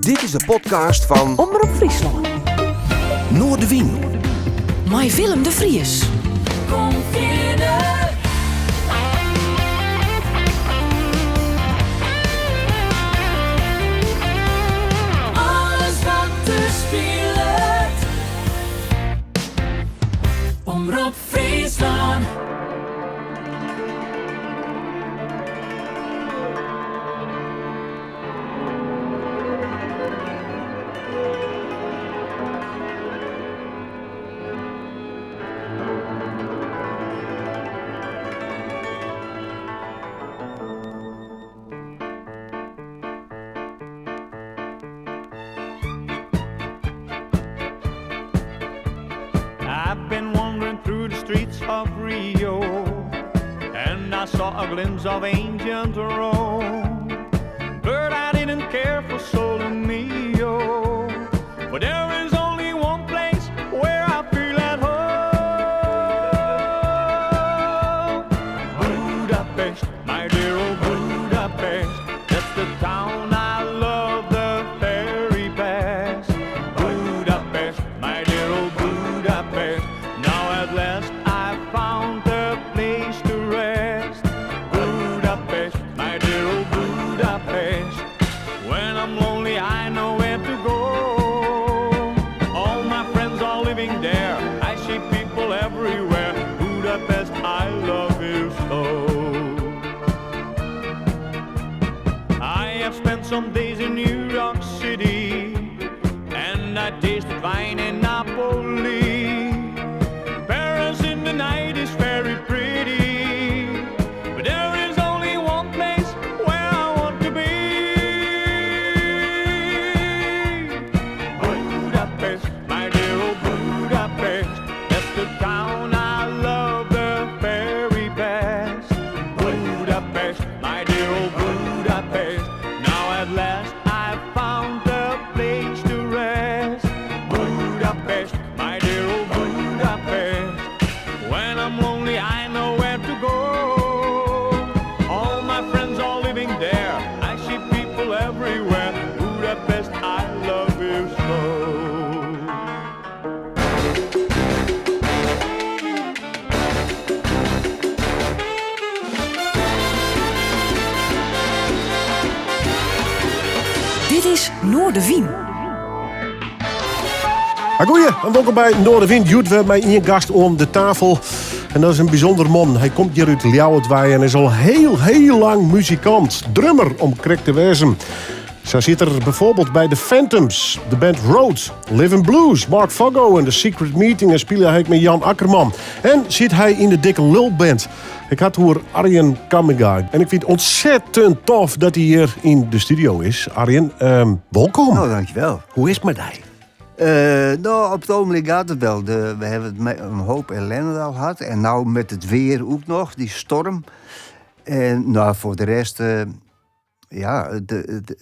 Dit is de podcast fan Omrop Fryslân. Noardewyn. Mei Willem de Vries. Kom fierder. Alles wat der spilet. Omrop Fryslân. I've been wandering through the streets of Rio And I saw a glimpse of ancient Rome But I didn't care for Solomeo But there is only one place where I feel at home Budapest, my dear old Budapest That's the town I love the very best Budapest, my dear old Budapest Now at last I've found a place to rest Budapest, my dear old Budapest When I'm lonely I know where to go All my friends are living there I see people everywhere Budapest, I love you so I have spent some days in New York City And I tasted wine in Napoli Paris in the night is very pretty But there is only one place where I want to be Budapest, my dear old Budapest That's the town I love the very best Budapest, my dear old Budapest Now at last I've found a place to rest Budapest, my dear old Budapest When I'm lonely I know where to go All my friends are living there I see people everywhere Budapest, I love you so Dit is Noardewyn. Goeie en wolkom by Noardewyn. Hjoed wer mei ien gast oan de tafel. En dat is in bysûnder man. Hy komt hjir út Ljouwert wei en is al hiel, hiel lang muzikant. Drummer, om krekt te wêzen. Sa sit er byfoarbyld by The Phantoms, de band Road, Livin' Blues, Mark Foggo en The Secret Meeting en spile hy ek mei Jan Akkerman. En sit hy yn de Dikke Lul Band. Ik ha it oer Arjen Kamminga. En ik fyn it ûntsettend tof dat hy hjir yn de studio is. Arjen, wolkom. Nou, dankjewel. Hoe is it mei dy? Nou, op it ogenblik giet it wol. We hawwe in hoop ellinde al hân. En no mei it weer ek noch, dy stoarm. En nou, foar de rest, ja, de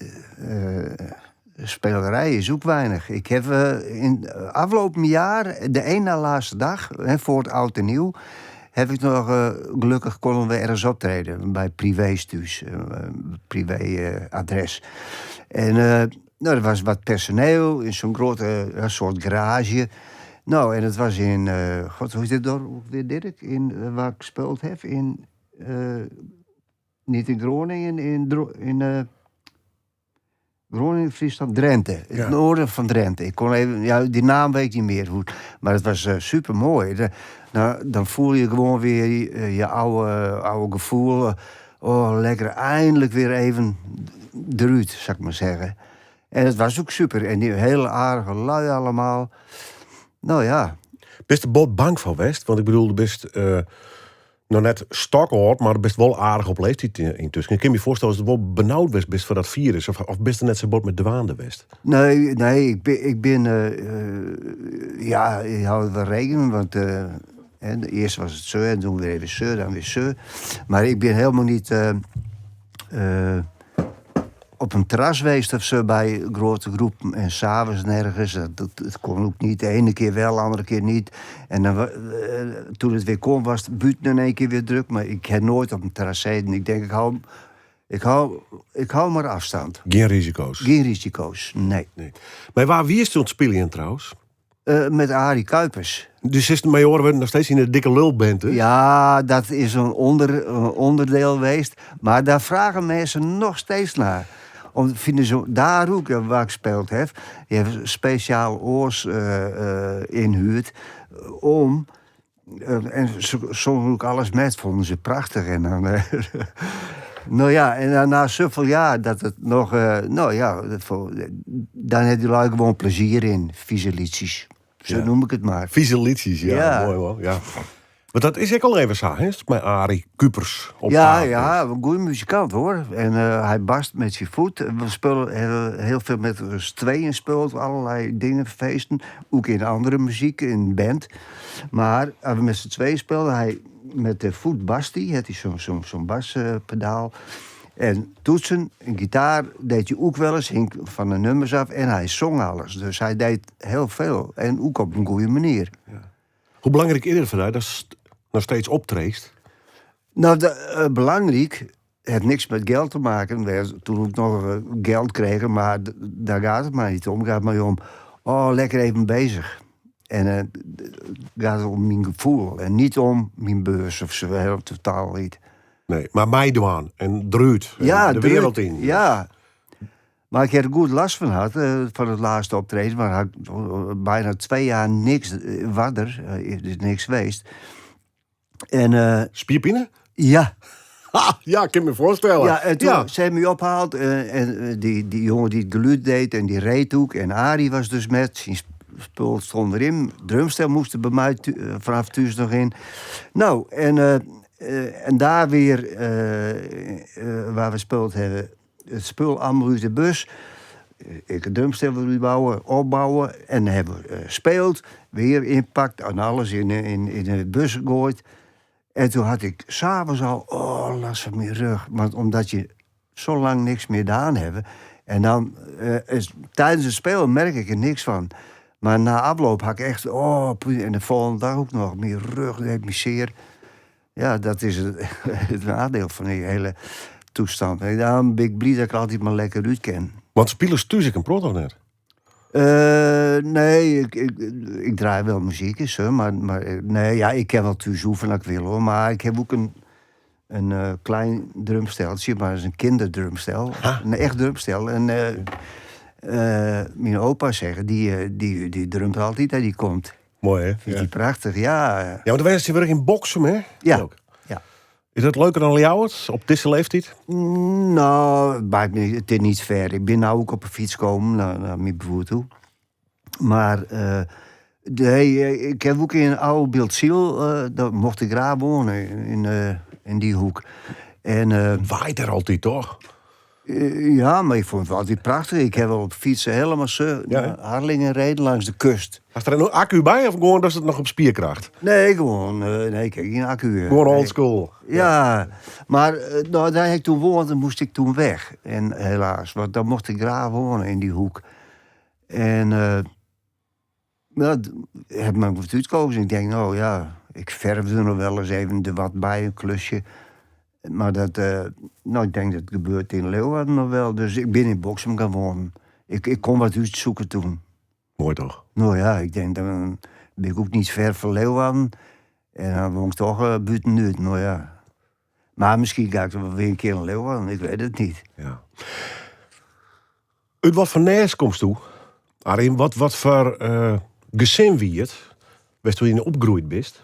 spelerij is ek weinich. Ik ha yn ôfrûne jier, de ien na lêste dei, hè, foar it âld en nij, ha ik noch, gelokkich koene we ergens optrede, by privés thús, privé adres. En nou, der wie wat personeel yn sa'n grutte soart garaazje. Nou, en it wie yn, God, hoe is dit doarp wer, Dirk? Yn wêr't ik spile ha, yn, net yn Groningen, yn Groningen, Fryslân, Drinte. It noarden fan Drinte. Ik kon even, ja, dy naam wit ik net mear hoe, mar it wie super moai. Nou, dan fiel je gewoan wer je âlde gefoel. Oh, lekker, einlik wer even derút, sil ik mar sizze. En it wie ek super. En dy hiele aardige lui allegear. Nou ja. Bist der bot bang foar west? Want ik bedoel, do bist noch net stokâld, mar bist wol aardich op leeftiid yntusken. Ik kin my foarstelle datst wol benaud west bist foar dat firus. Of bist der net sa bot mei dwaande west? Nee, nee, ik bin, ja, ik hâld wol rekken, want earst wie it sa en doe wer even sa, dan wer sa. Mar ik bin hielendal net op in terras west of sa by grutte groepen en 's avonds nergens. Dat kon ek net. De iene kear wol, de oare kear net. En dan, doe't it wer koe, wie it bûten yn ien kear wer drok. Mar ik ha noait op in terras sitten. Ik tink, ik hâld. Ik hou, ik hou mar afstand. Gjin risiko's. Gjin risiko's, nee. Nee. Mei wa wiest oan it spyljen trouwens? Eh, met Arie Kuipers. Dus is mei oare wurden noch steeds yn de Dikke Lul band, dus? Ja, dat is een, onder, een onderdeel geweest. Maar daar vragen mensen nog steeds naar. Om, vinden ze daar ook eh, waar ik gespeeld heb. Die hebben speciaal oors eh, inhuurd om. En ze zongen ook alles met, vonden ze prachtig. En dan, nou ja, en dan na zoveel jaar dat het nog. nou ja, dat, dan heb je lui gewoon plezier in, vieze liedjes. Zo Ja. noem ik het maar. Vieze liedjes, ja, Ja. Mooi man, ja. Maar dat is ook al even zo, hè? Met Arie Kupers op Ja, tafel. ja, een goede muzikant hoor. En hij barst met zijn voet. We spelen hebben heel veel met ons tweeën speelt, allerlei dingen, feesten. Ook in andere muziek, in band. Maar als we met z'n tweeën speelden, hij met de voet bast hij, had hij zo'n zo'n zo'n baspedaal. En toetsen, een gitaar deed hij ook wel eens, hing van de nummers af. En hij zong alles. Dus hij deed heel veel. En ook op een goede manier. Hoe belangrijk is het voor jou dat het nog steeds optreedt? Nou, de, belangrijk, het heeft niks met geld te maken. We hebben toen ook nog geld kregen, maar daar gaat het maar niet om. Het gaat maar om, oh, lekker even bezig. En het gaat om mijn gevoel en niet om mijn beurs of zo, heel totaal niet. Nee, maar meidwaan en druut. En Ja, de druk, wereld in. Ja. Maar ik heb er goed last van gehad, van het laatste optreden. Maar had ik bijna 2 jaar niks, wadder, is niks geweest. En Spierpine? ja. Ha, ja, ik kan me voorstellen. Ja, en toen Ja. ze hebben me opgehaald. En die jongen die het geluid deed en die reed ook. En Arie was dus met. Zijn spul stond erin. Drumstel moest er bij mij vanaf thuis nog in. Nou, en daar weer waar we gespeeld hebben. Het spul allemaal uit de bus. Ik het drumstel wil bouwen, opbouwen. En hebben we gespeeld. Weer inpakt en alles in de bus gegooid. En toen had ik s'avonds al, oh, last van mijn rug. Want omdat je zo lang niks meer gedaan hebt. En dan is, tijdens het spelen merk ik er niks van. Maar na afloop had ik echt, oh, en de volgende dag ook nog. Mijn rug deed me zeer. Ja, dat is het nadeel van die hele toestand. En daarom ben ik blij dat ik altijd maar lekker uit ken. Want spelers thuis ik een prot of net? Nee, ik draai wel muziek eens, hè, maar nee, ja, ik kan wel thuis oefenen als ik wil, hoor. Maar ik heb ook een klein drumsteltje, maar dat is een kinderdrumstel. Ha. Een echt drumstel. En mijn opa zegt, die drumt altijd en die komt. Mooi, hè? Vindt Ja. hij prachtig, ja. Ja, want wij zijn weer in Boksum, hè? Ja. Ook. Ja. Is dat leuker dan Ljouwert op deze leeftijd? Nou, het maakt me, het is niet ver. Ik ben nou ook op een fiets gekomen naar mijn broer toe. Maar nee, ik heb ook in een oude Bildziel, daar mocht ik graag wonen, in die hoek. En Het waait er altijd, toch? Ja, maar ik vond het altijd prachtig. Ik heb wel op fietsen helemaal zo Ja, hè? naar Harlingen reden langs de kust. Was er een accu bij of gewoon dat is het nog op spierkracht? Nee, gewoon, nee, ik heb geen accu, hè. Gewoon Nee. old school. Ja, maar daar heb ik toen woonde, moest ik toen weg. En helaas, want daar mocht ik graag wonen in die hoek. En nou, heb me wat uitgekozen. Ik denk, nou ja, ik verfde nog wel eens even er wat bij, een klusje. Maar dat, nou, ik denk dat het gebeurt in Leeuwarden nog wel. Dus ik ben in Boksum gaan wonen. Ik kon wat uitzoeken toen. Mooi toch? Nou ja, ik denk, dan ben ik ook niet ver van Leeuwarden. En dan woon ik toch buiten nu. Nou ja. Maar misschien ga ik er wel weer een keer in Leeuwarden, ik weet het niet. Ja. Uit wat voor nest komst toe? Arjen, wat voor gezin wie het? Wist hoe je opgegroeid bist?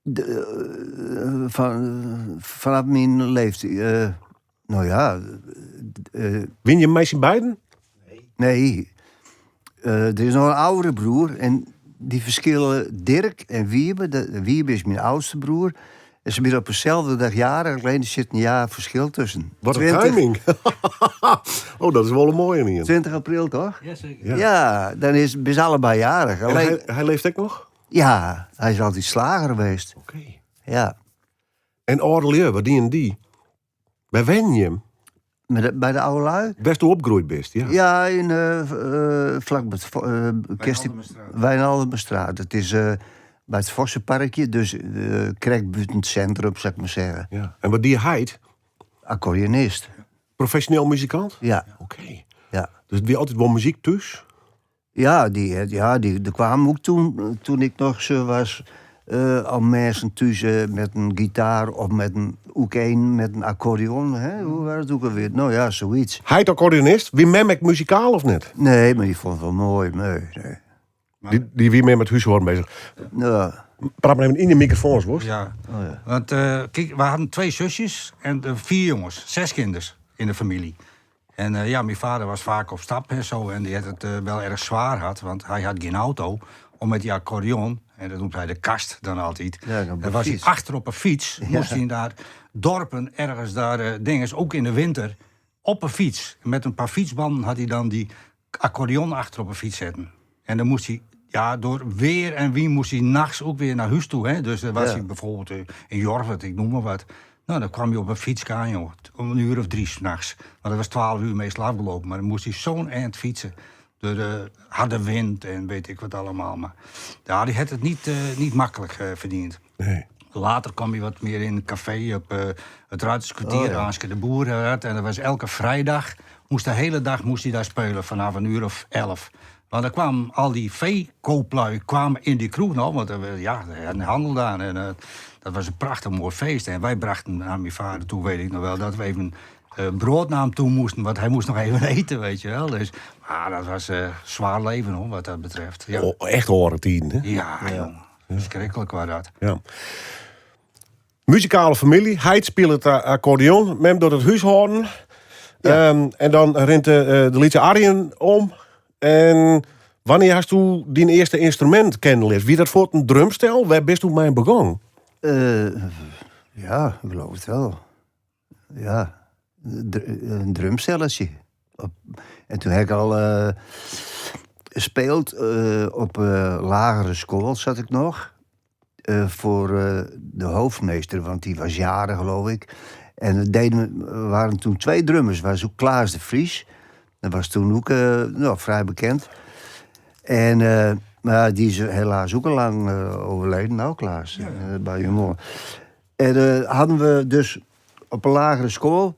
De van, vanaf mijn leeftijd. Nou ja. Win je meisje beiden? Nee. Er is nog een oudere broer. En die verschillen Dirk en Wiebe. Wiebe is mijn oudste broer. En ze zijn op dezelfde dag jarig. Alleen er zit een jaar verschil tussen. Wat een 20 timing. Oh, dat is wel een mooie hier. 20 april, toch? Jazeker. Ja. Ja, dan is ze allebei jarig. En Alleen, hij leeft ook nog? Ja, hij is altijd slager geweest. Oké. Ja. En Orlieu, wat die en die? Bij wen je hem? Bij de oude lui? Best hoe opgegroeid bist, ja. Ja, in vlak bij het Kersti- Wijnaldumstraat. Het is bij het Vossenparkje, dus Krekbuurt het centrum, zou ik maar zeggen. Ja. En wat die heid? Accordeonist. Profesjoneel muzikant? Ja. Oké. Ja. Dus it wie altyd wol muzyk thús? Ja, dy, eh, ja, dy, der kwamen ook toen, toen ik noch sa was, eh, al minsken thús eh, met in gitaar of met in, ook een met in accordeon. Hè? Hoe was it ook alweer? No ja, sokyts. Heit accordeonist, wie mem ek muzikaal of net? Nee, mar dy fûn it wol moai. Nee, nee. Dy, dy wie mear mei it húshâlden beuzich. Ja. Praat mar even yn de mikrofoans, wolst? Ja. Want eh, kijk, we hadden twee zusjes en eh, vier jongens. Zes kinders in de familie. En eh, ja, mijn vader was vaak op stap en zo. En die had het eh, wel erg zwaar gehad, want hij had geen auto. Om met die accordeon, en dat noemt hij de kast dan altijd. Ja, dan op dan de was hij fiets. achter op een fiets. Moest hij naar dorpen, ergens daar, eh dinges, ook in de winter. Op een fiets. Met een paar fietsbanden had hij dan die accordeon achter op een fiets zetten. En dan moest hij, ja, door weer en wie moest hij nachts ook weer naar huis toe. Hè? Dus dan was Ja. hij bijvoorbeeld eh, in Jorwert, ik noem maar wat. Nou, dan kwam hij op een fiets aan, joh. Om een uur of drie s'nachts. Want dat was 12 uur meestal afgelopen. Maar dan moest hij zo'n eind fietsen. Door de harde wind en weet ik wat allemaal. Maar ja, die had het niet, eh, niet makkelijk eh, verdiend. Nee. Later kwam hij wat meer in een café op eh, het Ruiterskwartier, Oh, ja. Aanske de Boer. had. En dat was elke vrijdag, moest de hele dag moest hij daar spelen, vanaf een uur of 11. Want dan kwamen al die veekooplui kwamen in die kroeg nog, want er, ja, er had een handel daar. En eh, dat was een prachtig mooi feest. En wij brachten naar mijn vader toe, weet ik nog wel, dat we even eh, brood naar hem toe moesten, want hij moest nog even eten, weet je wel. Dus, maar dat was eh, zwaar leven, hoor, wat dat betreft. Ja, Oh, echt horen tien, hè? ja, jong. Verschrikkelijk was dat. Ja. Muzikale familie. Hij speelt het eh, accordeon. Mem door het huishouden. Ehm, en dan rint de, eh, de liedje Arjen om. En wanneer hast u die eerste instrument kennenleerd? Wie dat voor een drumstel? Waar bist u mij begonnen? Eh, ja, ik geloof het wel. Ja, een drumstelletje. Op, en toen heb ik al eh gespeeld eh, op eh, lagere school, zat ik nog. Eh, voor eh, de hoofdmeester, want die was jarig, geloof ik. En dat deden, we waren toen twee drummers. Was ook Klaas de Vries. Dat was toen ook eh, nou, vrij bekend. En eh, maar die is helaas ook al lang eh, overleden. Nou, Klaas, eh, bij humor. En eh, hadden we dus op een lagere school.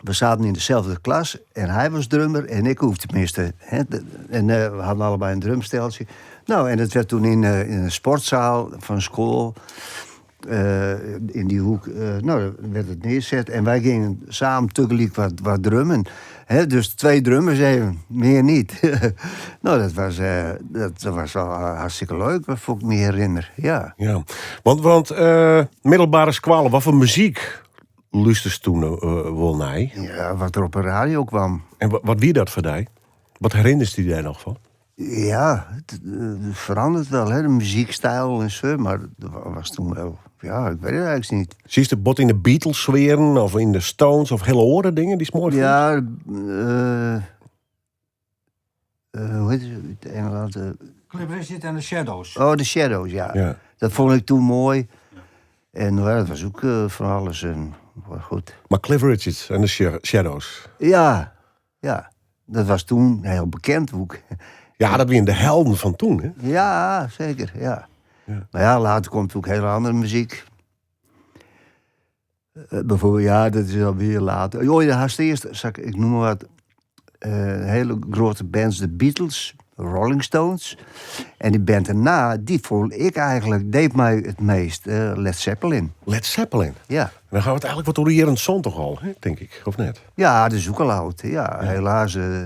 We zaten in dezelfde klas en hij was drummer en ik hoefde tenminste. Hè, en eh, we hadden allebei een drumsteltje. Nou, en dat werd toen in, eh, in een sportzaal van school. eh, in die hoek, eh, nou, daar werd het neergezet. En wij gingen samen tegelijk wat, wat drummen. Hè, dus twee drummers even, meer niet. nou, dat was, eh, dat, dat was wel hartstikke leuk, wat ik me herinner. Ja. Ja. Want, want eh, middelbare squalen, wat voor muziek luisterde toen eh wel naar? ja, wat er op de radio kwam. En wat wie dat voor die? Wat herinnert u daar nog van? Ja, het, eh, verandert wel, hè, de muziekstijl en zo. Maar dat was toen wel, ja, ik weet het eigenlijk niet. Zie je de bot in de Beatles sferen of in de Stones of hele oren dingen die smoor Ja, eh, eh, hoe heet het uit Engeland? Eh, Cliff Richard en de Shadows. oh, The Shadows, ja. Ja. Dat vond ik toen mooi. En nou ja, dat was ook eh, van alles. En, maar goed. Maar Cliff Richards en de Shadows. Ja, ja. Dat was toen heel bekend ook. Ja, dat waren de helden van toen, hè? Ja, zeker, ja. Maar ja, later komt ook hele andere muziek. Eh, bijvoorbeeld, ja, dat is alweer later. Oh, je had eerst, zal ik, ik noem maar wat, eh, hele grote bands, de Beatles, Rolling Stones. En die band daarna, die vond ik eigenlijk, deed mij het meest, eh, Led Zeppelin. Led Zeppelin. Ja. En dan gaan we het eigenlijk wat door de zon toch al, hè? denk ik, of net? Ja, dat is ook al oud. hè. Ja, helaas. eh,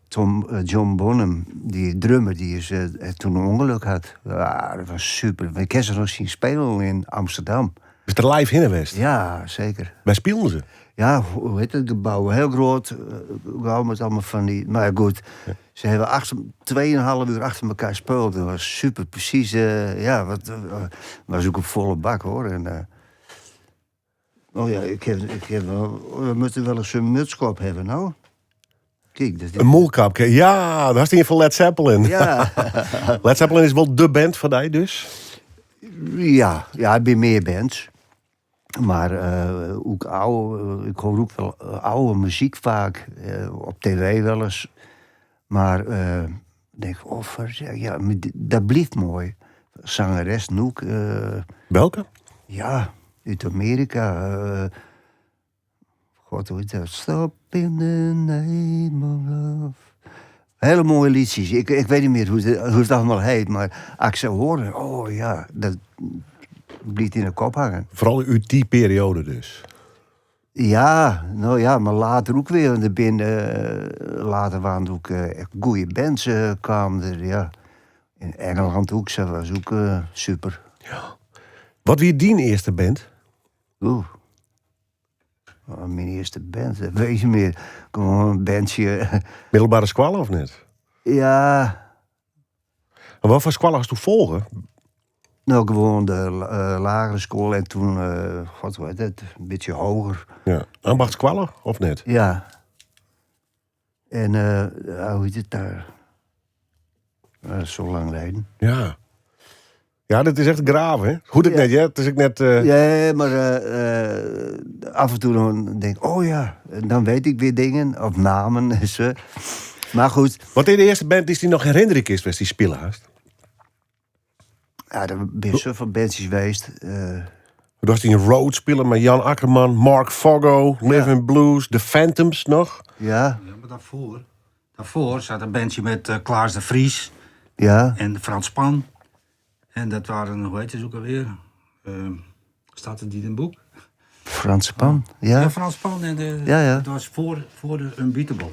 Tom, eh, John Bonham, die drummer, die is, eh, toen een ongeluk had. Ja, dat was super. Ik heb ze nog zien spelen in Amsterdam. Is er live in geweest? Ja, zeker. Waar speelden ze? Ja, hoe heet het gebouw? Heel groot. eh, Gebouw met allemaal van die... Maar ja, goed, ze hebben achter, 2,5 uur achter elkaar gespeeld. Dat was super precies. eh, ja, wat, eh, was ook een volle bak, hoor. En, eh, oh ja, ik heb, ik heb, wel- we moeten wel eens een mutskop hebben, nou. Kijk, dat is... Een molkapje. Ja, daar is die van Led Zeppelin. Ja, Led Zeppelin is wel de band van die dus. ja, ja, ik ben meer bands. Maar eh, ook oude, ik hoor ook wel eh, oude muziek vaak. eh, op tv wel eens. Maar eh, denk ik, oh, ver- ja, maar dat blijft mooi. Zangeres Noek, eh, Welke? ja, uit Amerika. eh, God, hoe heet dat? Stop in the name of love. Hele mooie liedjes. Ik weet niet meer hoe het allemaal heet, maar als ik ze hoorde, oh ja, dat blieft in de kop hangen. Vooral uit die periode dus. Ja, nou ja, maar later ook weer. Want er later waren het ook echt goede bands kwamen er, ja. In Engeland ook, ze was ook super. Ja. Wat wie die eerste band? Oeh. Oh, mijn eerste band, dat weet je meer. Gewoon een bandje. Middelbare squallen of net? Ja. En wat voor squallen was toen volgen? Nou, gewoon de lagere school en toen, god, hoe heet het, een beetje hoger. Ja. Ambachtssquallen of net? Ja. En hoe heet het daar? Zo lang geleden. Ja. Ja, dat is echt graven, hè? Goed ik net, ja? Het is ik net, Ja, maar af en toe dan denk ik, oh ja, en dan weet ik weer dingen, of namen en zo. Maar goed. Wat in de eerste band is die nog herinner is, was die spelen haast? Ja, er zijn zoveel bandjes geweest. Er was die een Road spelen met Jan Akkerman, Mark Foggo, Living Blues, The Phantoms nog. Ja. Ja, maar daarvoor zat een bandje met Klaas de Vries. Ja. En Frans Pan. En dat waren, hoe heet het ook alweer? Staat het niet in het boek? Frans Pan, ja. Ja, Frans Pan. En de, Ja, ja. Dat was voor de Unbeatable.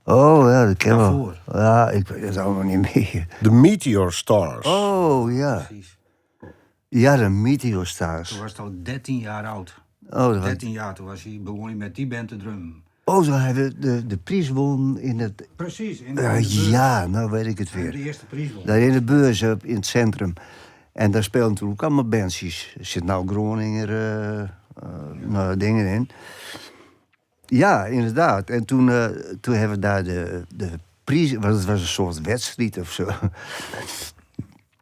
Oh ja, dat ken ik wel. Daarvoor. Ja, ik weet het allemaal niet meer. De Meteor Stars. Oh, ja. Precies. Ja, de Meteor Stars. Toen was hij al 13 jaar oud. Oh, dat was 13 jaar, toen was hij, begon hij met die band te drummen. Oh, zo hij de prijs won in het... Precies, in de Ja, beurs. ja, nou weet ik het weer. De eerste prijs won. Daar in de beurs, in het centrum. En daar speelden toen ook allemaal bandjes. Er zit nou Groninger dingen in. Ja, inderdaad. En toen hebben we daar de prijs... Want het was een soort wedstrijd of zo.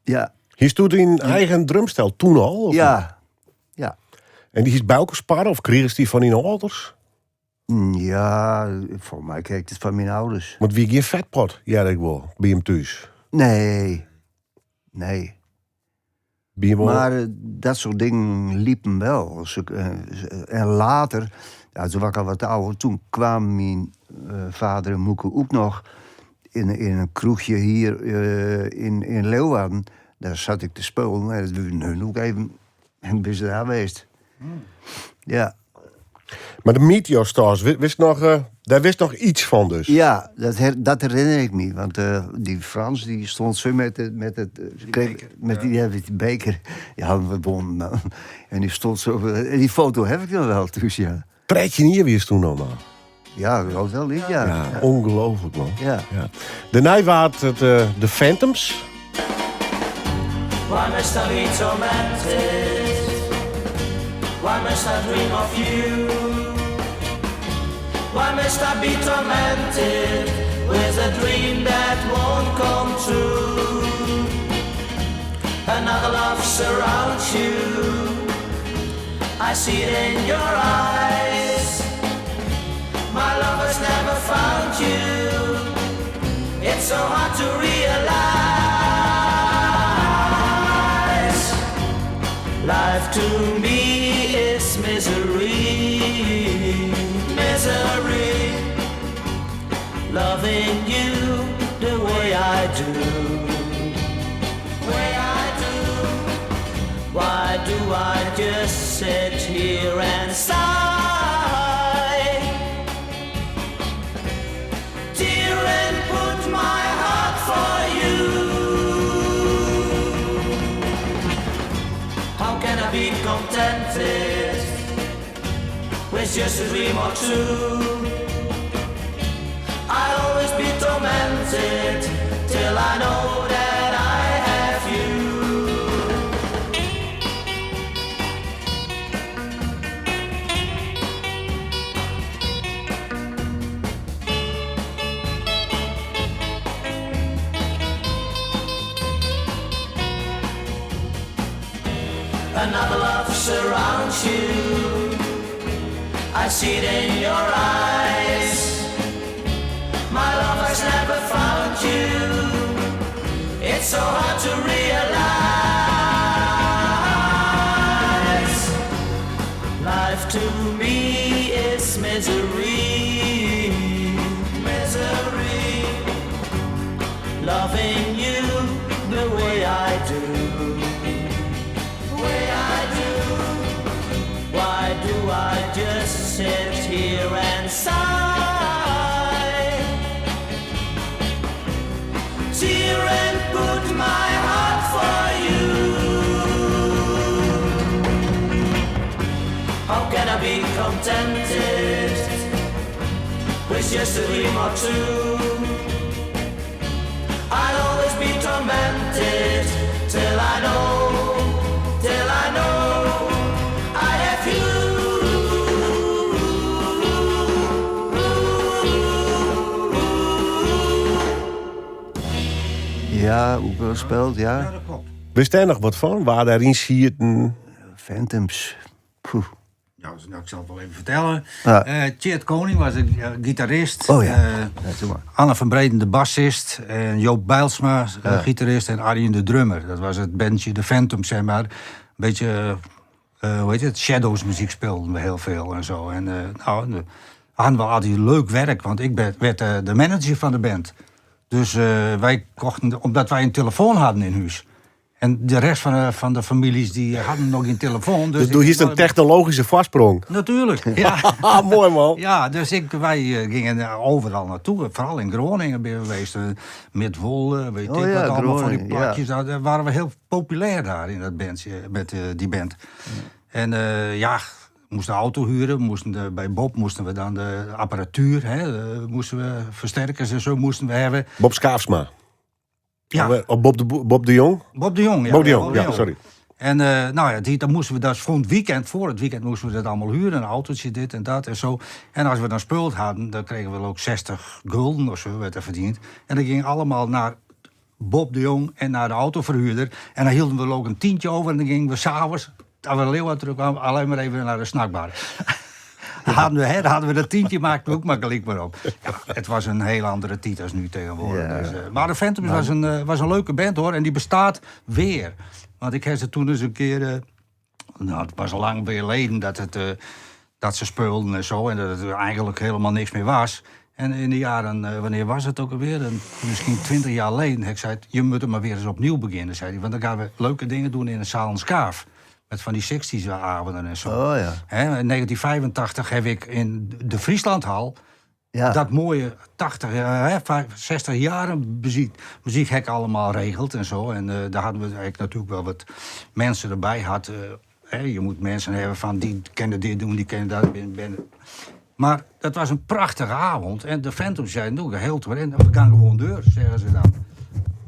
Ja. Hier stond in eigen drumstel toen al? Of Ja. niet? Ja. En die is bij elkaar sparen of kregen ze die van die ouders? Ja, volgens mij kreeg ik het van mijn ouders. Want wie geen vetpot, ja, ik wel, bij hem thuis. Nee, nee. Bij hem wel- Maar dat soort dingen liepen wel. En later, ja, toen was ik al wat ouder, toen kwam mijn vader en moeke ook nog in een kroegje hier in Leeuwarden. Daar zat ik te spelen en dat wilden hun ook even en ben ze daar geweest. Ja. Maar de Meteor Stars, wist nog, daar wist nog iets van dus? Ja, dat herinner ik me. Want die Frans die stond zo met het, met het Die kreeg, beker, met ja. die, ja, met die beker. Ja, we wonnen dan. En die stond zo. En die foto heb ik nog wel, dus ja. Pretje hier wie is toen al, man. Ja, dat was wel lief, ja. Ja, ongelooflijk, man. Ja. Ja. Daarna waren het de Phantoms. Why must I be tormented? Why must I dream of you? Why must I be tormented with a dream that won't come true? Another love surrounds you. I see it in your eyes. My love has never found you. It's so hard to realize. Life to me is misery, misery. Loving you the way I do, way I do. Why do I just sit here and sigh? Tear and put my heart for you. How can I be contented with just a dream or two? I'll always be tormented till I know that I have you. Another love surrounds you. I see it in your eyes. My love has never found you. It's so hard to realize. Life to me is misery. I'd be contented with just a dream or two. I'll always be tormented till I know, till I know I have you. Ja, ook wel speelt, ja. Ja, dat klopt. Wist daar nog wat van? Waar daarin zitten? Phantoms. Poeh. Ja, dus, nou, ik zal het wel even vertellen. Ja. Tjeerd Koning was een gitarist. Oh ja. Ja, doe maar. Anne van Breden de bassist. En Joop Bijlsma, gitarist. En Arjen de drummer. Dat was het bandje, de Phantoms, zeg maar. Een beetje, hoe heet het? Shadows muziek speelden we heel veel en zo. En nou, we hadden wel altijd leuk werk. Want ik werd de manager van de band. Dus wij kochten, omdat wij een telefoon hadden in huis. En de rest van de families die hadden nog geen telefoon. Dus Dus doe ik hier een technologische voorsprong. Natuurlijk, ja. Ah, mooi man. Ja, dus wij gingen overal naartoe. Vooral in Groningen ben we geweest. Midwolde, weet Oh ik ja, wat allemaal van die Groningen, ja. plakjes. Daar waren we heel populair daar in dat bandje, met die band. En ja, we moesten de auto huren. Bij Bob moesten we dan de apparatuur, hè, moesten we versterkers en zo moesten we hebben. Bob Schaafsma. Ja. Of Bob de Jong? Bob de Jong, ja. Bob de Jong, ja, sorry. En nou ja, die, dan moesten we dat voor het weekend, voor het weekend moesten we dat allemaal huren. Een autootje, dit en dat en zo. En als we dan speeld hadden, dan kregen we ook 60 gulden of zo, werd er verdiend. En dat ging allemaal naar Bob de Jong en naar de autoverhuurder. En dan hielden we ook een tientje over en dan gingen we s'avonds, toen we Leeuwarden terugkwamen, alleen maar even naar de snackbar. Dan hadden we dat tientje, maakten we ook maar gelijk maar op. Ja, het was een heel andere tijd als nu tegenwoordig. Ja. Dus, maar de Phantoms was een leuke band, hoor. En die bestaat weer. Want ik heb ze toen eens een keer... nou, het was al lang weer geleden dat ze speelden en zo. En dat het eigenlijk helemaal niks meer was. En in de jaren, wanneer was het ook alweer? Misschien 20 jaar geleden. Ik zei, je moet er maar weer eens opnieuw beginnen, zei hij. Want dan gaan we leuke dingen doen in de Salens Kaaf. Met van die 60s avonden en zo. Oh ja. Hè, in 1985 heb ik in de Frieslandhal... Ja. dat mooie 80, hè, 60 jaren muziek heb ik allemaal regeld en zo. En daar hadden we eigenlijk natuurlijk wel wat mensen erbij gehad. Hè, je moet mensen hebben van die kennen dit doen, die kennen dat. Maar dat was een prachtige avond. En de Phantoms zeiden, doe ik heel toe. En we gaan gewoon deur, zeggen ze dan.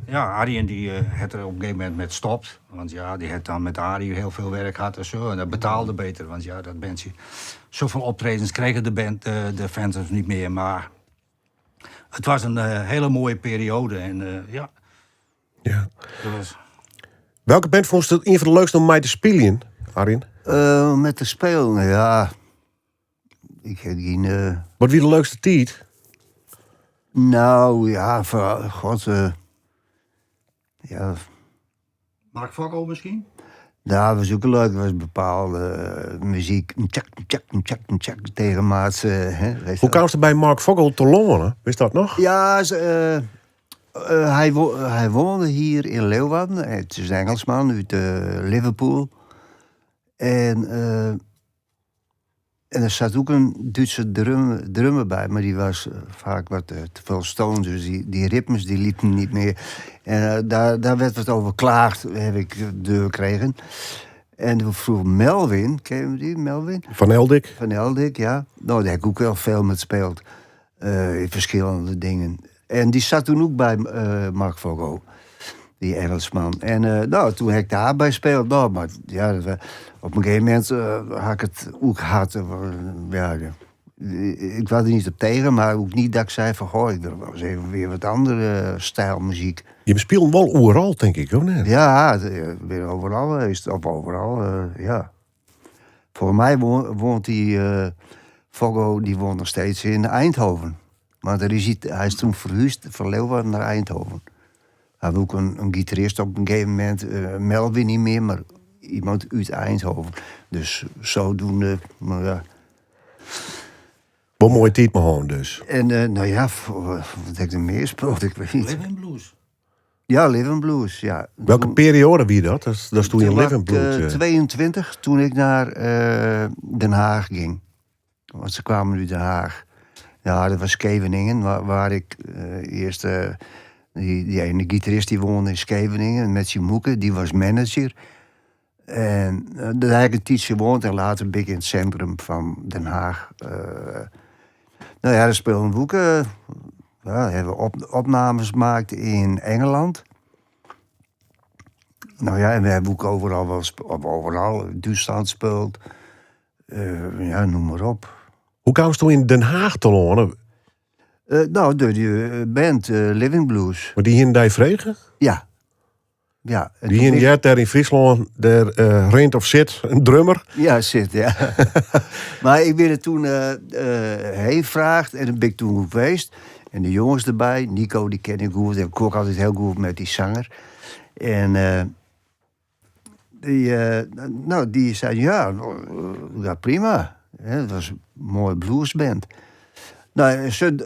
Ja, Arjen die had er op een gegeven moment met stopt. Want ja, die had dan met Arie heel veel werk gehad en zo. En dat betaalde beter, want ja, dat bandje... Zoveel optredens kregen de Phantoms niet meer. Maar het was een hele mooie periode. En ja. Ja. Dat was... Welke band vond je het een van de leukste om mij te spelen, Arjen? Met te spelen, ja. Ik heb geen... Wat wie de leukste tijd? Nou, ja, voor, god... ja. Mark Fokko misschien? Ja, dat was ook leuk. Dat was bepaalde muziek. Tjak, tjak, tjak, tjak, tegen maats, hè, weet je Hoe wel. kwam ze bij Mark Vogel te Londen? Wist dat nog? Ja, hij woonde hier in Leeuwarden. Het is een Engelsman uit Liverpool. En er zat ook een Duitse drummer bij, maar die was vaak wat te veel stoned. Dus die ritmes die liepen niet meer. En daar werd wat over geklaagd, heb ik deur gekregen. En toen vroeg Melvin, ken je die, Melvin? Van Eldik. Van Eldik, ja. Nou, daar heb ik ook wel veel met gespeeld. In verschillende dingen. En die zat toen ook bij Mark Vogel, die Engelsman. En toen heb ik daarbij gespeeld. Nou, maar ja, dat op een gegeven moment had ik het ook hard. Ja, ja. Ik was er niet op tegen, maar ook niet dat ik zei van... goh, ik wil wel eens even weer wat andere stijl muziek. Je speelt wel overal, denk ik, hoor, net. Ja, ik ben overal geweest. Of overal, ja. Voor mij woont die Foggo, die woont nog steeds in Eindhoven. Want hij is toen verhuisd van Leeuwarden naar Eindhoven. Hij had ook een gitarist op een gegeven moment, Melvin niet meer, maar iemand uit Eindhoven. Dus zodoende, maar ja. Wel mooie tijd maar gewoon dus. En nou ja, wat heb ik er meer gespeeld? Ik weet niet. Living Blues. Ja, Living Blues, ja. Welke periode wie dat? Dat is toen je Toen Living was ik, Blues, 22, toen ik naar Den Haag ging. Want ze kwamen nu Den Haag. Ja, dat was Scheveningen, waar ik eerst... Die ene gitarist die woonde in Scheveningen met zijn moeke, die was manager. En dêr ha ik in tiidsje woond en later bin ik yn it sintrum fan Den Haag. No ja, dêr spilen we ook, ja, hawwe we opnames maakt yn Engeland. No ja, en we hawwe ook overal wel, of overal, Dútslân spylde. Ja, noem mar op. Hoe kaamst do yn Den Haag telâne? No, door dy band Living Blues. Mar dy hiene dy frege? Ja. Ja. Dy hiene heard dêr yn Fryslân, dêr rint of sit in drummer. Ja, sit, ja. Mar ik bin der toen heen fraagd en dêr bin ik toen west. En de jonges derby, Nico, dy ken ik goed. En ik ook altyd hiel goed mei dy sanger. En dy, no, dy sei, ja, ja prima. Dat was in moaie bluesband. No,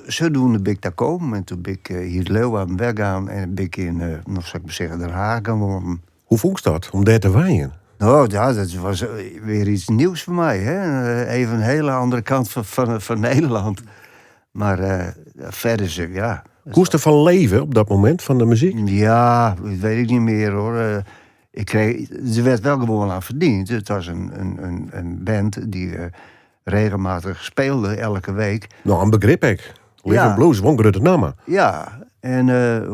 sadoende bin ik dêr kommen. En toen bin ik hjir út Leeuwarden weggaan en bin ik yn, no sil ik mar sizze, Den Haag gaan wonen. Hoe fûnst dat, om dêr te wenjen? No, ja, dat was wer iets nieuws foar my. Hè? Even in hiele andere kant fan Nederlân. Mar verder, ja. Koest derfan leve op dat momint, fan de muzyk? Ja, dat weet ik niet meer hoor. Ik kreeg, der werd wel gewoon aan verdiend. Het was een band die regelmatig speelde, elke week. No, in begrip ek. Living Ja. Blues, wol in grutte namme. Ja, en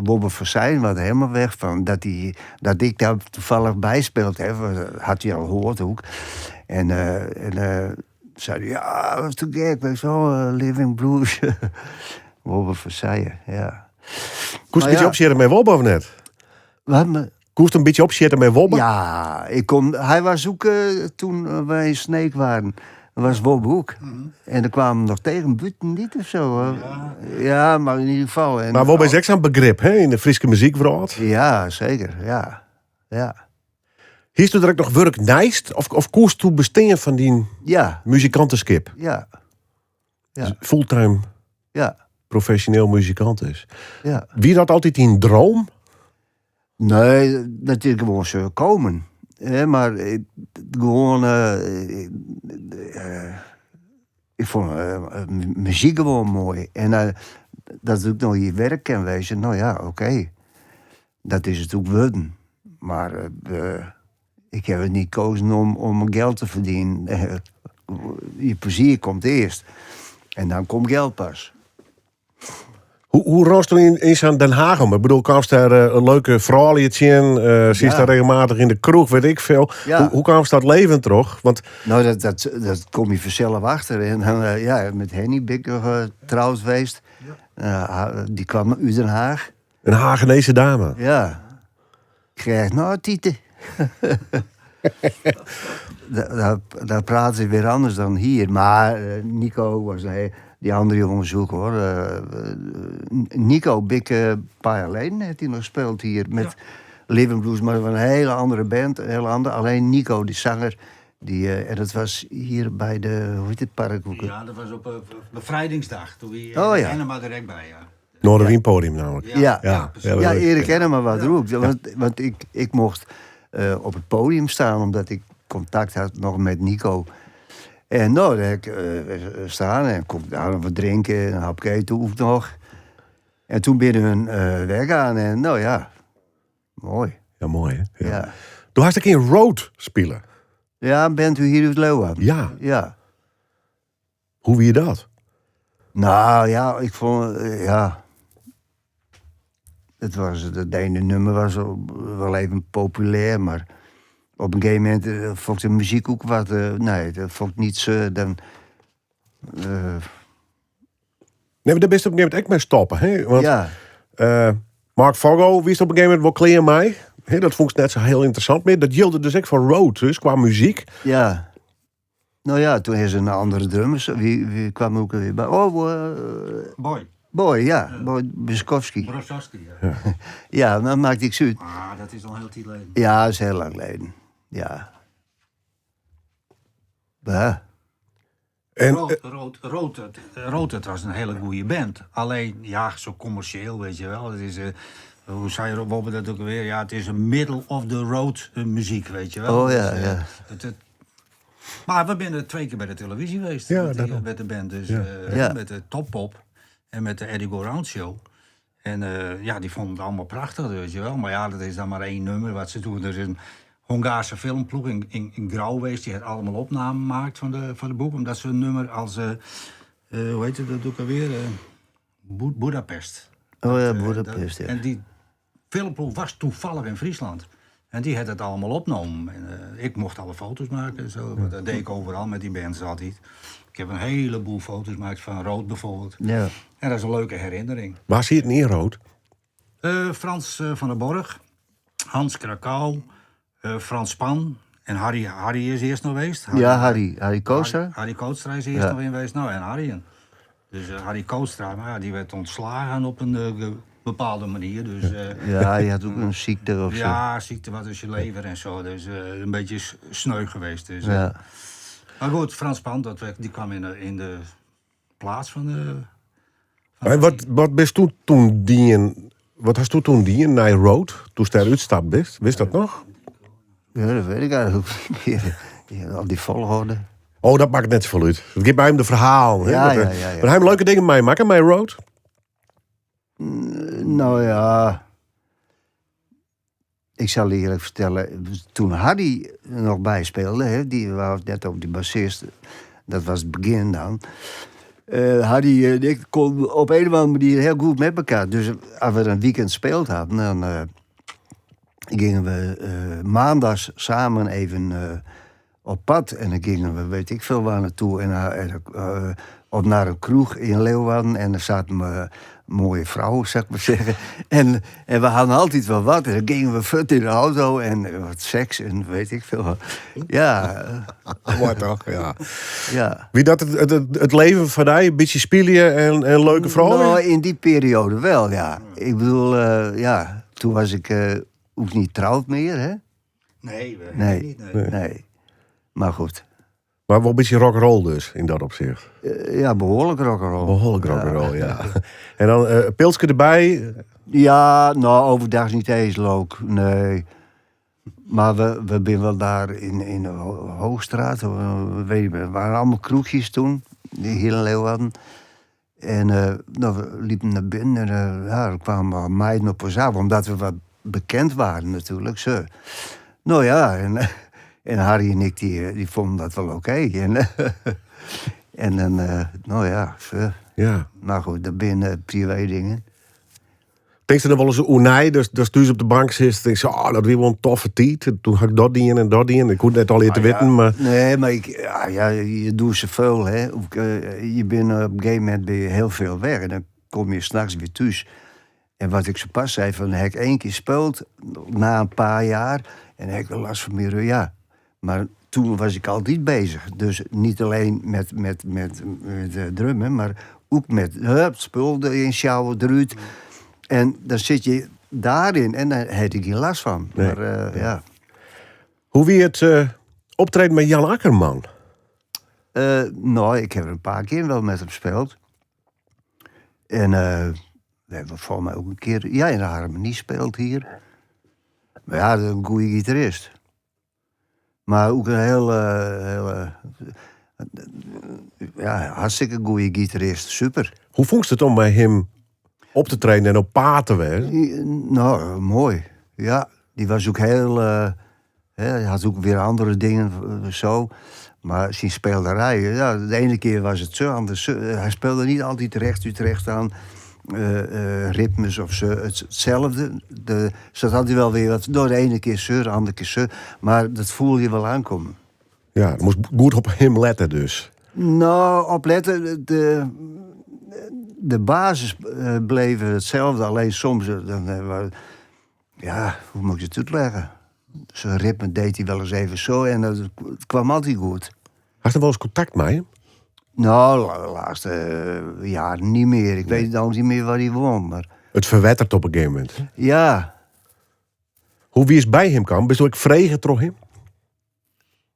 Wobbe van Seijen was er helemaal weg van. Dat, die, dat ik daar toevallig bij speeld heb, had hij al gehoord ook. En zei hij, ja, dat is te gek, weet je wel, Living Blues. Wobbe van Seijen, ja. Koest in Maar bytsje ja. opsjitte mei Wobbe of net? Wat me- Koest in bytsje opsjitte mei Wobbe? Ja, ik kon, hij was ook toen wij in Sneek waren, was Wobbe ook. En dan kwamen we nog tegen, buiten niet of zo. Ja. ja, maar in ieder geval. En, Mar Wobbe is ek sa'n begrip hè, yn de Fryske muzykwrâld. Ja, zeker, ja. Ja, Hiest der ek noch wurk neist? Of koest do bestean fan dyn ja, muzikanteskip? ja, Ja. Fulltime ja, profesjoneel muzikant is. ja. Wie dat altyd dyn droom? Nee, dat is gewoon zo komen. Hè, maar ik, gewoon, ik vond muziek gewoon mooi. En dat het ook nog je werk kan wezen, nou ja, oké. Dat is het ook worden. Maar ik heb het niet gekozen om geld te verdienen. Je plezier komt eerst. En dan komt geld pas. Hoe rôst do yn sa'n Den Haag om? Ik bedoel, kaamst dêr in leuke froulju tsjin? Sietst Ja. dêr regelmatich yn de kroech, weet ik veel. Ja. Hoe kaamst dat leven troch? Want Nou, dat kom je vanzelf achter. En dan, ja, met Henny ben ik nog trouwd geweest. Die kwam uit Den Haag. in Hagenese dame. Ja. Ik kreeg nou, tieten. Daar praten ze weer anders dan hier. Maar Nico was een, die andere jongens ook hoor. Nico, ben ik, een paar jaar geleden heeft hij nog gespeeld hier met Living Blues, maar van een hele andere band, een hele andere. Alleen Nico, die zanger, die, en dat was hier bij de, hoe heet het park? ook? Ja, dat was op bevrijdingsdag. Toen we Oh, ja. Ennema direct bij, ja. Noardewyn-podium namelijk. Ja. Ja, precies. ja, Ja, dat- Erik Ennema was er ook. Want ik mocht op het podium staan, omdat ik contact had nog met Nico. En nou, daar heb ik staan en kom daar nog wat drinken, een hapje eten ook nog. En toen binnen hun weggaan en nou ja, mooi. Ja, mooi hè? Ja. Ja. Do hast ek yn Road spile. Ja, bent u hier uit Leeuwarden? Ja. Ja. Hoe wie dat? Nou ja, ik vond, ja. Het was, het ene nummer was wel even populair, maar op een gegeven moment vond ik de muziek ook wat. Nee, dat vond ik niet zo. Dan, Nee, maar daar bist op een gegeven moment ek mei stoppe. Hè? Want ja, Mark Foggo wist op een gegeven moment wel klear mei. Hè, dat vond ik net zo heel interessant meer. Dat jilde dus ek foar Road, dus qua muzyk. ja. Nou ja, toen is er een andere drummer. Wie kwam ook weer bij? Oh, Boy. Boy, ja. Boy Buskowski. Brosowski, ja. Ja, dat maakte ik zuid. Ah, dat is al heel tijd geleden. Ja, dat is heel lang geleden. Ja. Bah. En, Rood, het was een hele goede band. Alleen, ja, zo commercieel, weet je wel. Het is, hoe zei Rob Wobbe dat ook alweer? Ja, het is een middle of the road muziek, weet je wel. Oh, ja, Dus, ja. maar we zijn er 2 keer bij de televisie geweest Ja, daarom. met de band. Dus, Ja. Ja. met de Top Pop en met de Eddie Go Round Show. En ja, die vonden het allemaal prachtig, weet je wel. Maar ja, dat is dan maar 1 nummer wat ze doen. Er is een Hongaarse filmploech yn, yn, yn Grou geweest. Die hat allemaal opnamen gemaakt van de, van de boek. Omdat ze een nummer als, eh, hoe heet het dat ook alweer? Boedapest. Oh ja, Boedapest, ja. En die filmploech was toevallig in Friesland. En die had het allemaal opgenomen. En, ik mocht alle foto's maken en zo. Want dat deed ik overal met die bands altijd. Ik heb een heleboel foto's gemaakt van Rood bijvoorbeeld. Ja. En dat is een leuke herinnering. Waar zit het in rood? Frans van der Borg, Hans Krakau, Frans Span en Harry, Harry is eerst nog geweest. Harry, Ja, Harry. Harry Kootstra. Harry, Harry Kootstra is eerst Ja. nog in geweest. Nou, en Harry. Dus Harry Kootstra, maar ja, die werd ontslagen op een bepaalde manier. Dus, Ja, hij had ook een ziekte of zo. ja, ziekte wat is je lever en zo. Dus een beetje sneu geweest. Dus, Ja. Maar goed, Frans Span, dat werd, die kwam in de plaats van de... Maar wat bist toen toen dien, wat hast toen toen dien naar Rood, toen ze daar uitstap bist? Wist dat nog? Ja, dat weet ik eigenlijk niet meer. Ja, al die volgorde. Oh, dat maakt net zoveel uit. Het geeft bij hem de verhaal. Hè? Ja, Dat, ja, ja, ja. Maar hij heeft leuke dingen mee maken, bij Rood. Nou ja. Ik zal je eerlijk vertellen, toen Harry nog bijspeelde, hè, die was net ook die bassist, dat was het begin dan. Harry en ik konden op een of andere manier heel goed met elkaar. Dus als we een weekend gespeeld hadden, dan gingen we maandags samen even op pad. En dan gingen we, weet ik veel waar naartoe. En op naar een kroeg in Leeuwarden. En daar zaten we mooie vrouwen, zou ik maar zeggen. En we hadden altijd wel wat. En dan gingen we fut in de auto en wat seks en weet ik veel wat. Ja. Mooi toch, ja. Ja. Wie dat het leven van die, een beetje spelen en leuke vrouwen? Nou, in die periode wel, ja. Ik bedoel, ja, toen was ik ook niet trouwd meer, hè? Nee, we Nee. niet. Nee. Nee. Maar goed. Maar wel een beetje rock'n'roll dus, in dat opzicht. Ja, behoorlijk rock'n'roll. Behoorlijk rock'n'roll, ja. En dan pilsje erbij? Ja, nou, overdag niet eens leuk, nee. Maar we zijn wel daar in de Hoogstraat, of, weet ik niet, er waren allemaal kroegjes toen, die hier in Leeuwarden. En we liepen naar binnen en er kwamen meiden op ons af, omdat we wat bekend waren natuurlijk. Zo. Nou ja, en Harry en ik, die vonden dat wel oké. En, en dan, nou ja, zo. Ja. Maar goed, dat zijn privé dingen. Denk je dan wel eens, oh nee, dus toen ze op de bank zit, denk je, oh, dat weer wel een toffe tijd. En toen had ik dat ding en dat ding. Ik hoef net al hier te weten, maar... Nee, maar je doet zoveel, hè. Ook je bent op een gegeven moment ben je heel veel weg. En dan kom je 's nachts weer thuis. En wat ik zo pas zei, van, heb ik 1 keer gespeeld, na een paar jaar, en heb ik wel last van mijn rug, ja. Maar toen was ik altijd bezig. Dus niet alleen met drummen, maar ook met, hup, spul erin sjouwen, eruit. En dan zit je daarin en daar heb ik geen last van. Nee. Maar ja. Hoe wie het optreden met Jan Akkerman? Ik heb een paar keer wel met hem gespeeld. En we hebben volgens mij ook een keer... Ja, in de Harmonie speelt hier. Maar ja, dat is een goede gitarist. Maar ook een hele, ja, hartstikke goede gitarist. Super. Hoe vond je het om bij hem op te treden en op paard te werken? Nou, mooi. Ja, die was ook heel... hè, hij had ook weer andere dingen zo. Maar zijn speelderij, ja, de ene keer was het zo, anders zo. Hij speelde niet altijd recht u terecht aan. Ritmes of zo, hetzelfde. De, zat altijd wel weer wat, door de ene keer zo, de andere keer zo. Maar dat voel je wel aankomen. Ja, je moest goed op hem letten dus. Nou, opletten. De basis bleef hetzelfde. Alleen soms, dan ja, hoe moet ik het uitleggen? Zijn ritme deed hij wel eens even zo en dat, het kwam altijd goed. Had je wel eens contact met hem? Nou, de laatste jaren niet meer. Ik weet ook niet meer waar hij woont. Maar... Het verwettert op een gegeven moment. Ja. Hoe wie is bij hem kwam? Ben je ook vregen door hem?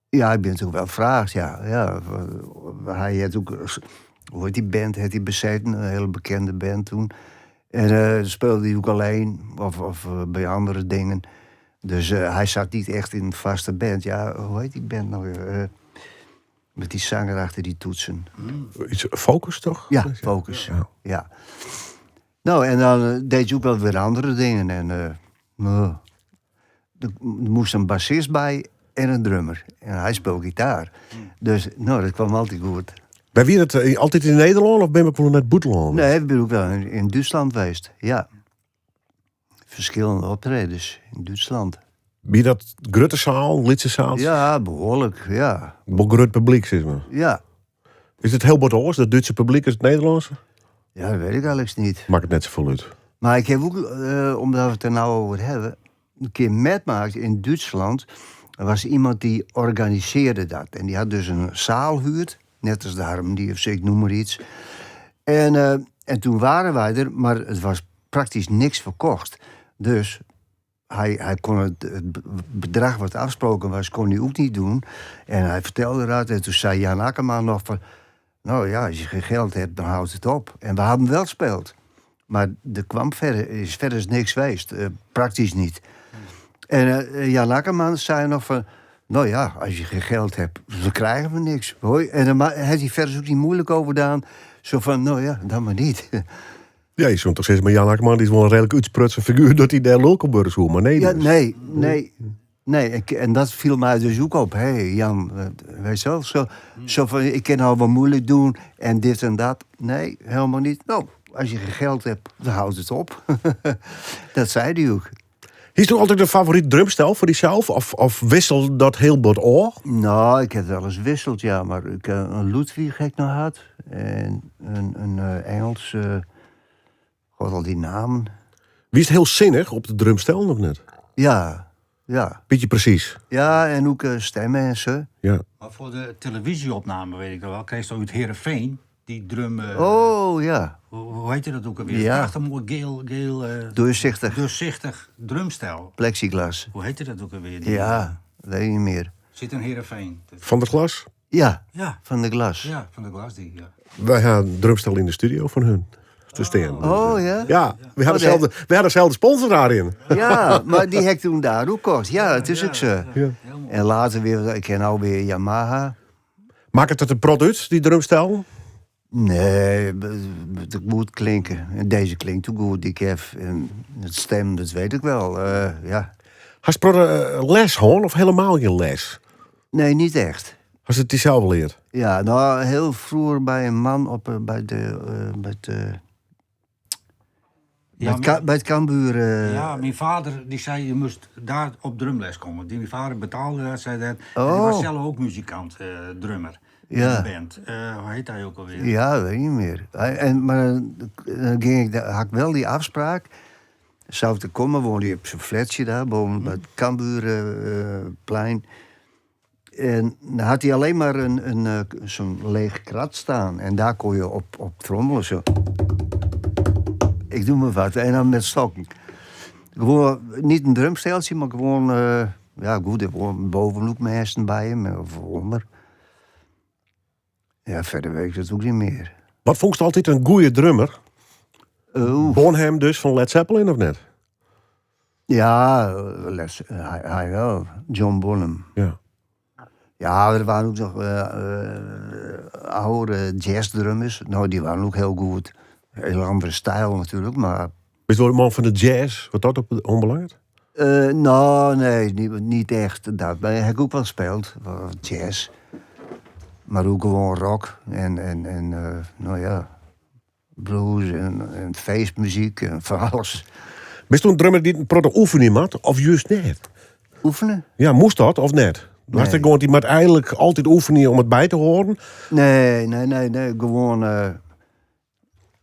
Ja, ik ben natuurlijk wel gevraagd, ja. Ja, hij had ook, hoe heet die band, had hij bezeten, een hele bekende band toen. En speelde hij ook alleen, of bij andere dingen. Dus hij zat niet echt in een vaste band. Ja, hoe heet die band nou weer? Met die zanger achter die toetsen. Iets Focus, toch? Ja, Focus. Ja. Ja. Nou, en dan deed je ook wel weer andere dingen. En nou, Der moast in bassist by en in drummer. En hy spile gitaar. Dus no, dat kwam altyd goed. Mar wie dat eh, altyd yn Nederlân of bin ik wol nei it bûtenlân? Nee, ik bin ek wol yn, yn Dútslân west. Ja. Ferskillende optredens yn Dútslân. Wie dat grutte saal, lytse saal? Ja, behoarlik, ja. Wol grut publyk, sis mar. Ja. Is it hiel bot oars, it Dútske publyk as it Nederlânske? Ja, dat wit ik eigentlik net. Makket net safolle út. Mar ik ha ek, eh, omdat we it der no oer hawwe, in kear metmaakt yn Dútslân. Der was iemand die organisearde dat. En dy hat dus in saal huurd, net as de Harmonie of sa, ik noem mar iets. En, eh, en toen waren wij der, mar it was praktysk niks ferkocht. Dus hy, hy kon it, it bedrach wat ôfsproken was, kon hy ek net dwaan. En hy fertelde dat. En toen sei Jan Akkerman noch fan... No ja, as je gjin jild hawwe, dan hâldt it op. En we hawwe wol spile. Mar der kaam fierder, is fierder niks west. Eh, praktysk net. En eh, Jan Akkerman sei noch fan... No ja, as je gjin jild hawwe, dan krije we niks. Hoi. En dan hat hy fierder ek net muoilik oer dien. Sa fan, no ja, dan mar net. Ja, je soe toch sizze, mar Jan Akkerman is wol in reedlik útsprutsen figuer dat hy dêr lulk op wurde soe. Mar nee, Ja, dus. nee, nee. Nee, en dat foel my dus ek op. Hé, Jan, weet je wel, sa fan, ik kin al wat muoilik dwaan en dit en dat. Nee, hielendal net. No, as je gjin jild hawwe, dan hâldt it op. dat sei hy ek. Is der altyd in favorite drumstel foar dysels? Of wikselet dat hiel bot ôf? No, ik ha wolris wiksele, ja. Mar ik, in Ludwig ha ik noch hân. En in Ingels... God, al dy nammen. Wie it hiel sinnich op de drumstel of net? Ja. Bytsje presys. Ja, en ek stimmen en sa. Ja. Mar foar de televyzje-opname, wit ik noch wol, krijst út Heerenveen dy drum. Oh, ja. Hoe heette dat ek alwer? Ja. Prachtich moai giel, Doorzichtig. Doorzichtig drumstel. Plexiglas. Hoe heette dat ek alwer? Die, Ja, wit ik net mear. Sit yn Heerenveen. Van der Glas? Ja, Ja. Van der Glas. Ja, Van der Glas die, ja. Wy ha in drumstel yn de studio fan harren te stean. Oh ja? Ja, we ha Oh, nee. we ha deselde sponsor dêryn. Ja, mar dy ha ik doe dêr ek kocht. Ja, dat is ek sa. Ja. En letter wer, ik ha no wer Yamaha. Makket it in protte út, dy drumstel? Nee, it moat klinke. En dizze klinkt ek goed, dy ik ha. En it stim, dat wit ik wol. Ja. Hast protte les hân of hielendal gjin les? Nee, net echt. Hast it dysels leard? Ja, no, hiel froeger by in man op, by de, by it, by it, by it Cambuur. Ja, myn heit dy sei, je moast dêr op drumles komme. Dy, myn heit betelle dat, sei dat. En dy Oh. was sels ek muzikant, drummer. Ja. Yn de band. Hoe hjit hy ek alwer? Ja, wit ik net mear. En, mar dan gyng ik, ha ik wol dy ôfspraak. Soe ik der komme, wenne hy op sa'n flatsje dêr, boppe by it Cambuurplein. En dan hat hy allinne mar sa'n leech krat stean. En dêr koene je op trommelje. Sa. Ik doch mar wat. En dan mei stokken. Gewoan, net in drumsteltsje, mar gewoan... ja, goed, gewoan boppe ek minsken by him, of ûnder. Ja, fierder wit ik dat ek net mear. Wat fûnst altyd in goede drummer? Oeh. Bonham dus fan Led Zeppelin of net? Ja, Led, hy wol. John Bonham. Ja. Ja, der wiene ek noch âlde jazzdrummers. No, dy wiene ek hiel goed. Hiel oare styl natuerlik, mar... Bist wol in man fan de jazz, wat dat op oanbelanget? No, nee, net echt. Dat ha ik ek wol spile, jazz. Mar ek gewoan rock en no ja, blues en feestmuzyk en fan alles. Bist in drummer dy't in protte oefenje moat, of just net? Oefenje? Ja, moast dat of net? Was Nee. gewoan, dy moat eigentlik altyd oefenje om it by te hâlden? Nee. Gewoan,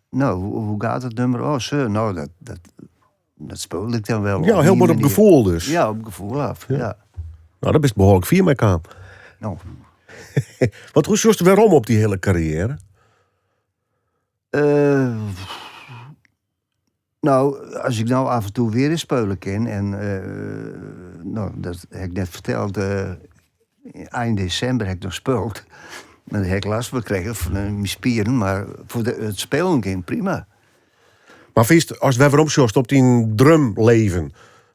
no, hoe giet it nûmer? Oh, sa, no, dat spile ik dan wol. Ja, Op hiel dy moai op manier. gefoel dus. Ja, op gefoel ôf, ja. No, dêr bist behoarlik fier mei kaam. No. Want hoe sjochst werom op dy hiele karriêre? No, as ik no af en toe wer ris spylje kin... en no, dat ha ik net ferteld... ein desimber ha ik noch spile. Mar dêr ha ik lêst fan krigen fan myn spieren... mar foar it spyljen gyng prima. Mar fynst, ast wer weromsjochst op dyn drumlibben...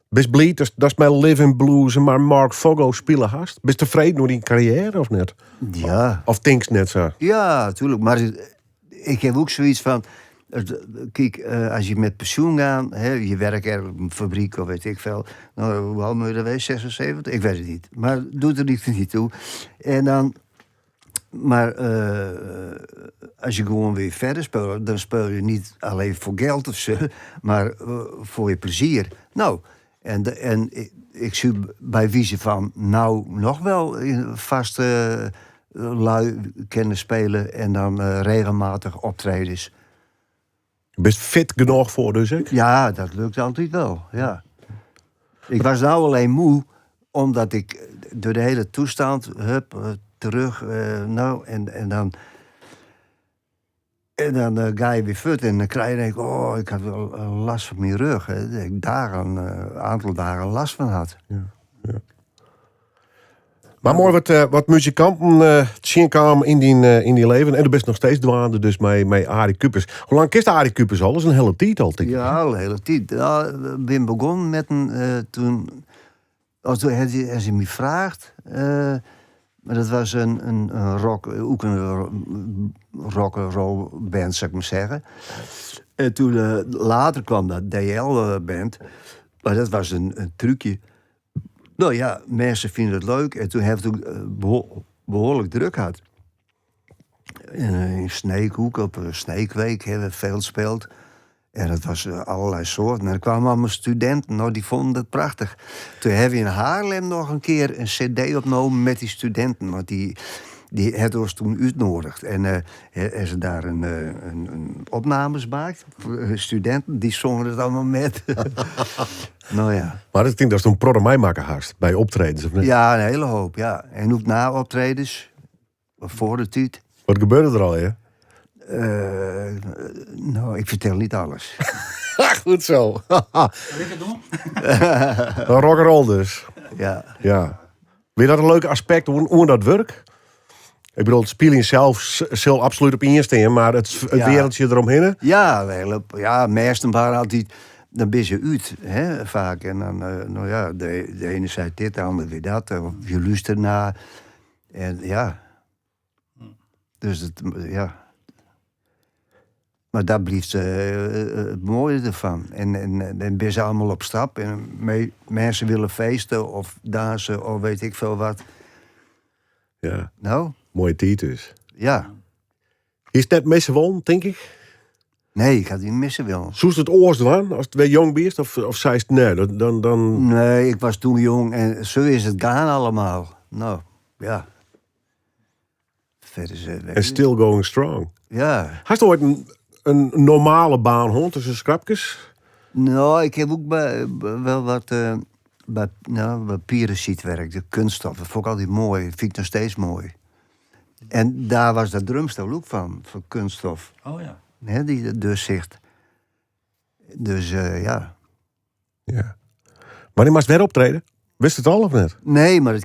bist bliid datst mei Living Blues en mei Mark Fogo spile hast? Bist tefreden oer dyn karriêre of net? Ja. Of tinkst net sa? Ja, tuerlik. Mar ik ha ek sayts fan... Het, kijk, als je met pensioen gaat, hè, je werkt ergens op een fabriek of weet ik veel. Nou, hoe oud moet je dat wezen? 76? Ik weet het niet. Maar doet er niet toe. En dan, maar als je gewoon weer verder speelt, dan speel je niet alleen voor geld of zo, maar voor je plezier. Nou, en ik zie bij wijze van nou nog wel in vaste lui kunnen spelen en dan regelmatig optredens. Je bent fit genoeg voor dus, hè? Ja, dat lukt altijd wel, ja. Ik was nou alleen moe, omdat ik door de hele toestand, hup, terug, nou, en dan... En dan ga je weer fut en dan krijg je denk ik, oh, ik had wel last van mijn rug. Hè. Dat ik daar een aantal dagen last van had. Ja, ja. Maar mooi wat muzikanten zien kwamen in die leven. En du bist nog steeds dwaande dus met Arie Kupers. Hoe lang kist Arie Kupers al? Dat is een hele tijd al, denk ik. Ja, al een hele tijd. Ja, ik ben begonnen met een, toen, als toen hij, als hij me vraagt, maar dat was een rock, ook een rock and roll band, zou ik maar zeggen. En toen later kwam dat D L band. Maar dat was een trucje. Nou ja, mensen vinden het leuk. En toen heeft het ook behoorlijk druk gehad. En in Sneekhoek, op een Sneekweek, hebben we veel gespeeld. En dat was allerlei soorten. En er kwamen allemaal studenten, nou, die vonden dat prachtig. Toen hebben we in Haarlem nog een keer een cd opgenomen met die studenten. Want die hadden ons toen uitgenodigd. En hebben ze daar een opnames gemaakt. Voor studenten, die zongen het allemaal met. Nou ja. Maar ik denk dat ze een prodder meemaken haast bij optredens, of niet? Ja, een hele hoop, ja. En ook na optredens, of voor de tijd. Wat gebeurde er al, hè? Nou, ik vertel niet alles. Goed zo. Zal ik het doen? Een rock'n'roll dus. Ja. Ja. Vind je dat een leuk aspect, hoe dat werkt? Ik bedoel, het spelen zelf zal absoluut op instaan, maar het wereldje eromheen. Ja, een hele, ja, meestal waren altijd, dan ben je uit, hè, vaak. En dan nou ja, de ene zei dit, de ander weer dat. Of je luistert naar. En ja. Dus het, ja. Maar daar blijft het mooie ervan. En ben ze allemaal op stap. En mensen willen feesten of dansen of weet ik veel wat. Ja. Nou? Mooie tijd dus. Ja. Is het net missen wollen, denk ik? Nee, ik had niet missen willen. Zoest het oors dan, als het weer jong bist? Of zei het, nee, dan, dan... Nee, ik was toen jong en zo is het gaan allemaal. Nou, ja. Verder is het, weet En ik still going strong. Ja. Had je ooit een normale baan, hond, tussen scrapjes? Nou, ik heb ook wel wat bij, nou, bij Pierensietwerk, de kunststof. Dat vond ik altijd mooi. Dat vind ik nog steeds mooi. En daar was dat drumstel ook van, van kunststof. Oh ja. Hè, die doorzicht. Dus ja. Ja. Maar die moest weer optreden? Wist het al of niet? Nee, maar het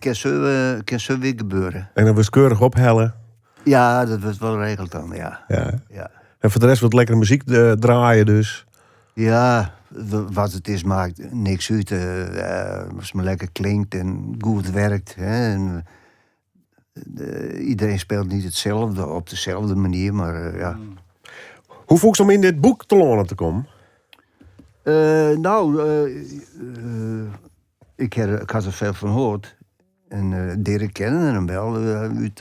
kan zo weer gebeuren. En dan was keurig ophellen. Ja, dat wordt wel geregeld dan, ja. Ja. Ja. En voor de rest wat lekkere muziek draaien dus. Ja, wat het is maakt niks uit. Als het maar lekker klinkt en goed werkt. Hè, en iedereen speelt niet hetzelfde op dezelfde manier, maar ja. Hoe voel je om in dit boek te lonen te komen? Ik had er veel van gehoord. En Dirk kende hem wel uit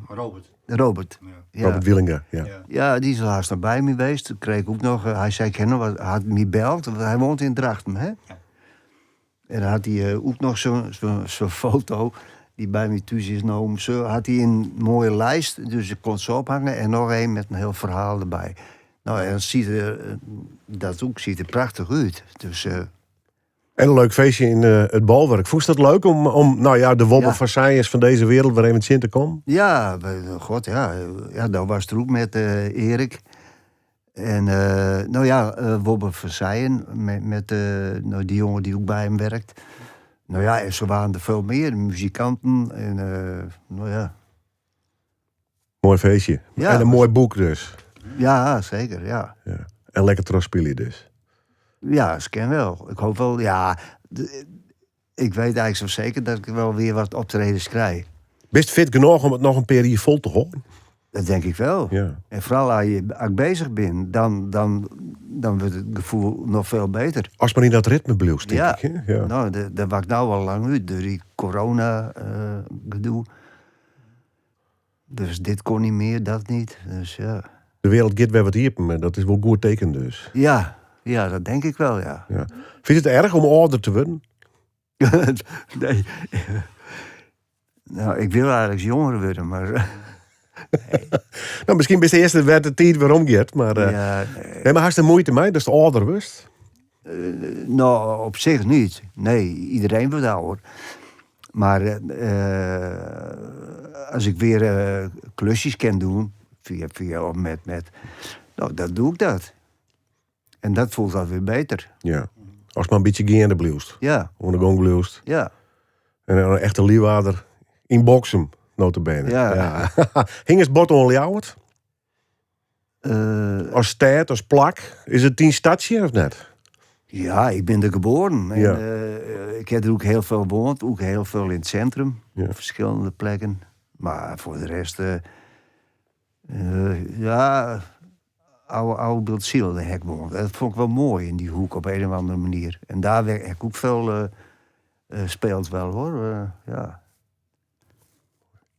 Robert. Robert. Ja. Ja. Robert Wielinga, ja. Ja. Ja, die is laatst nog bij me geweest. Toen kreeg ik ook nog, hij zei, ik ken hem, wat, had me beld, want hij woont in Drachten, hè? Ja. En dan had hij ook nog zo'n foto die bij me thuis is genomen. Zo had hij een mooie lijst, dus ik kon ze ophangen. En nog één met een heel verhaal erbij. Nou, en dat ook ziet er prachtig uit. Dus En een leuk feestje in het Bolwerk. Vond je dat leuk om de Wobbe Ja. van Science van deze wereld weer even in te komen? Ja, god, ja. Ja, daar was het ook met Erik. En Wobbe van Seijen met die jongen die ook bij hem werkt. Nou ja, en zo waren er veel meer muzikanten. En nou ja. Mooi feestje. Ja, en een was mooi boek dus. Ja, zeker, ja. Ja. En lekker terugspelen dus. Ja, ze ken wel. Ik hoop wel, ja. Ik weet eigenlijk zo zeker dat ik wel weer wat optredens krijg. Bist fit genoeg om het nog een periode vol te houden? Dat denk ik wel. Ja. En vooral als je als ik bezig ben, dan, dan, dan wordt het gevoel nog veel beter. Als maar in dat ritme blijft, denk ja. ik. Hè? Ja. Nou, daar was ik nou al lang uit, door die corona-gedoe. dus dit kon niet meer, dat niet. Dus ja. De wereld gaat weer wat iepen, maar dat is wel goed teken dus. Ja, ja, dat denk ik wel, ja. Ja. Vind je het erg om ouder te worden? nee. Nou, ik wil eigenlijk jonger worden, maar... Nou, misschien is de eerste werd de tijd weer omgekeerd, maar... eh, ja, nee. Nee, maar had je er moeite mee dat je ouder was? Nou, op zich niet. Nee, iedereen wordt ouder. Maar eh, eh, als ik weer eh, klusjes kan doen, via, via of met, met, nou, dan doe ik dat. En dat voelt alweer beter. Ja. Als het maar een beetje gaande blijft. Ja, Onder de gong blijft. ja. En een echte liewaarder in boksen, nota bene. Ja. Hing het bord on Ljouwert? Eh, Als stad, als plak? Is het tien stadje of net? ja, ik ben er geboren. En, Ja. eh, ik heb er ook heel veel gewoond, ook heel veel in het centrum, Ja. op verschillende plekken. Maar voor de rest, eh, eh, ja, oude, oude Bildziel, de hek woont. Dat vond ik wel mooi in die hoek op een of andere manier. En daar werd ik ook veel eh, eh, speelt wel hoor. Eh, ja.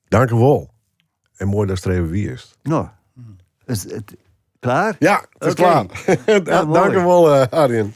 Dank u wel. En mooi dat streven wie is. Nou, is het klaar? Ja, het is Oké. klaar. Ja, mooi. Dank u wel, eh, Arjen.